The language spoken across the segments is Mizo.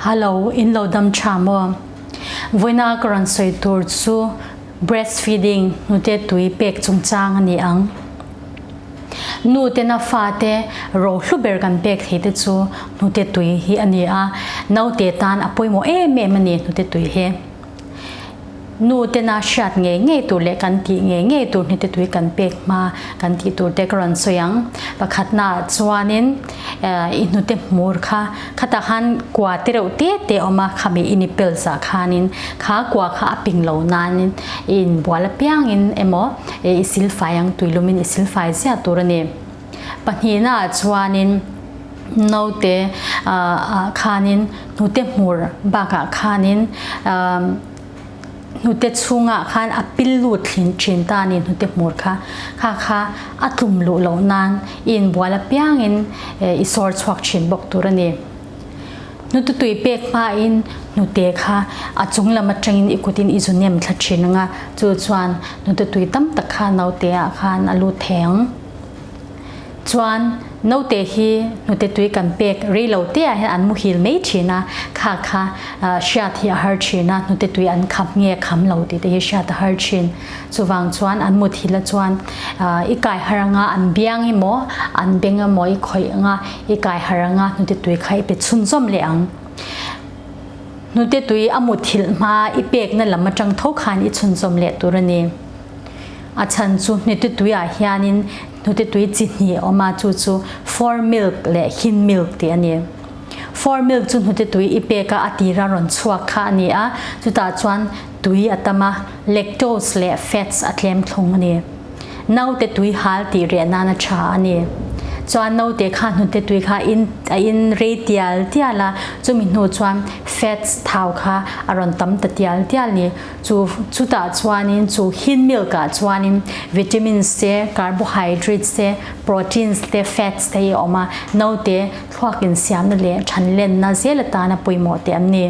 Hallo, in lo dam tha maw? Vawiina ka rawn sawi tur chu breastfeeding, hnute tui pek chungchang a ni ang. Nu tena fate ro hlu ber kan pek thei te chu hnute tui hi a ni a, naute tan a pawimawh em em a ni hnute tui hi. Nu tena hriat ngei ngei tur leh kan tih ngei ngei tur hnute tui kan pek hma kan tih tur te ka rawn sawi ang. Pakhatnaah chuanin i hnute hmur kha khatah khan kua te reuh te te a awm a, khami i nipple zah khanin kha kua kha a ping lo nanin i inbual apiangin emaw i silfai ang tuilumin i silfai ziah tur a ni. Pahnihnaah chuanin naute ah khanin hnute hmur bakah khanin hnute chhungah khan a pil lut thin thin ta a ni hnute hmur kha kha kha a tlum luh loh nan i inbual apiangin i sawr chhuak thin bawk tur a ni. Hnute tui pek hmain hnute kha a chung lam atangin i kutin i zu nem thla thin anga chu chuan hnute tui tam tak kha naute ah khan a lut thei ang. Chuan naute hi hnute tui kan pek rei lo te ah hian an muhil mai thin a, kha kha hriat hi a har thin a, hnute tui an kham nge kham lo tih te hi hriat a har thin. Chuvang chuan an muthil a chuan i kai har anga an biang emaw an beng emaw i khawih anga i kai har anga hnute tui kha i pe chhunzawm leh ang. Hnute tui a muthilh hma i pekna lam atang tho khan i chhunzawm leh tur a ni. A chhan chu hnute tuiah hianin hnute tui chi hnih a awm a, chu chu fore milk leh hind milk tih a ni. Fore milk chu hnute tui i pek a, a tira rawn chhuak kha a ni a, chutah chuan tui a tam a, lactose leh fats a tlem thlung a ni. Naute tui hal tih reh nan a tha a ni. Chuan naute kha hnute tui kha in a in rei tial tial a, chumi hnu chuan fats thau kha a rawn tam ta tial tial ni. Chu chutah chuanin chu hin milk ah chuanin vitamins te, carbohydrates te, proteins te, fats te hi a awm a, naute thluak insiamna leh thanlenna zel atana pawimawh te an ni.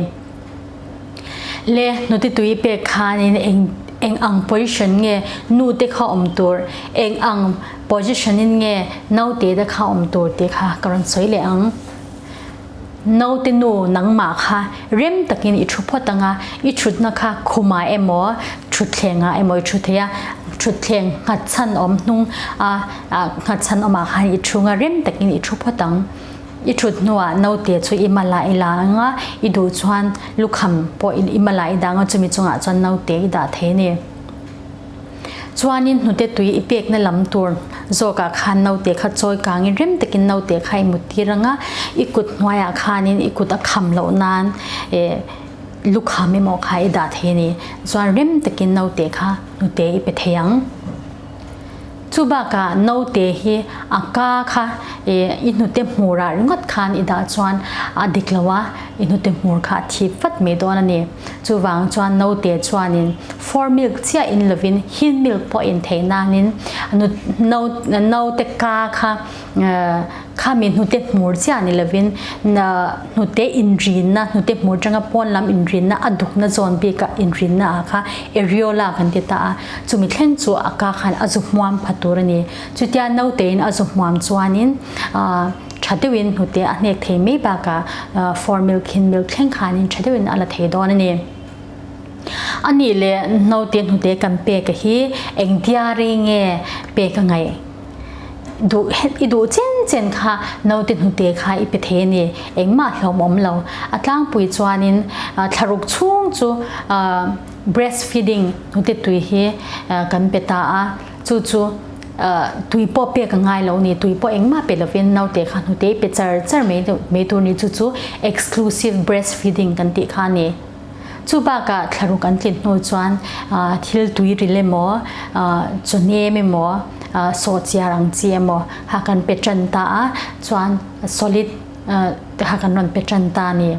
Le hnute tui pek khanin eng eng ang position nge nu te kha awm tur, eng ang position in nge naute te kha awm tur tih kha ka rawn sawi leh ang. Naute nu nangmah kha rem takin i thu phawt anga, i thutna kha khumah emaw thutthlengah emaw i thu thei a, thutthleng nghatchhan awm hnung a nghatchhan awmah khan i thu anga rem takin i thu phawt ang. I thut hnuah naute chu i mala i la anga, i duh chuan lukham pawh i mala i dah anga chumi chungah chuan naute i dah thei a ni. Chuanin hnute tui i pekna lam tur zawkah khan naute kha chawi kangin rem takin naute kha i mut tir anga, i kut hnuaiah khanin i kut a kham loh nan eh lukham emaw kha i dah thei a ni. Chuan rem takin naute kha hnute i pe thei ang. Chu bakah naute hi a ka kha eh i hnute hmurah ringawt khan i dah chuan a dik lo a, i hnute hmur kha a thip vat mai dawn a ni. Chuvang chuan naute chuanin Fore milk chiah in lovin hind milk pawh in theih nanin naute ka kha khami hnute hmur chiah ni lovin hnute inrinna hnute hmur atanga pawn lam inrinna a dukna zawn bika inrinna ah kha areola kan ti ta a chumi thleng chu a ka khan a zu hmuam pha tur a ni chutia naute in a zu hmuam chuanin tha deuhin hnute a hnek thei mai bakah fore milk hind milk thleng khanin tha deuhin a la thei dawn a ni. A nih leh naute hnute kan pek a hi eng diary nge pek a ngaih? Duh i duh chen chen kha naute hnute kha i pe thei a ni, engmah hlawm awm lo. A tlangpui chuanin thlaruk chhung chu breastfeeding hnute tui hi kan pe ta a, chu chu tui pawh pek a ngai lo a ni, tui pawh engmah pe lovin naute kha hnute i pe char char mai tur a ni, chu chu exclusive breastfeeding kan tih kha a ni. Chu bakah thlaruk an tlin hnu chuan thil tui ril emaw, chawhnem emaw, sawhchiar ang chi emaw kha kan pe tan ta a, chuan solid te kha kan rawn pe tan ta a ni.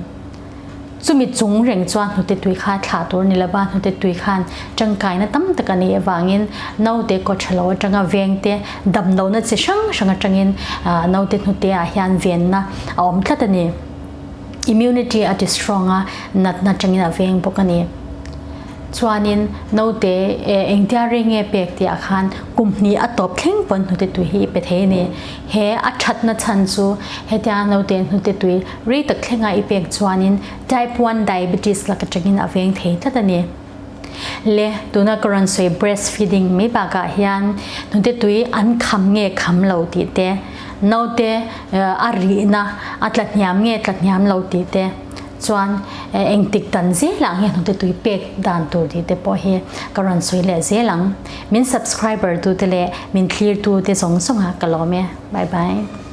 Chumi chung reng chuan hnute tui kha thlah tur a ni lova, hnute tui khan tangkaina tam tak a nih avangin naute kaw tha lo atanga vengte damlohna chi hrang hrang atangin naute hnute ah hian venna a awm tlat a ni. Immunity a ti strong a, natna tangin a veng bawk a ni. Chuanin naute engtia rei nge pek tih ah khan kum hnih a tawp thleng pawn hnute tui hi i pe thei a ni. He a thatna chhan chu hetia naute hnute tui rei tak thlenga i pek chuanin type one diabetes lak atangin a veng thei tlat a ni. Le tuna ka rawn sawi breast feeding mai bakah hian hnute tui an kham nge kham lo tih te, naute a rihna a tla hniam nge tla hniam lo tih te, Chuan engtik dan zelah nge hnute tui pek dan tur tih te pawh hi ka rawn sawi leh zel ang. Min subscriber tu te leh min thlir tu te zawng zawng ah ka lawm e. Bye bye.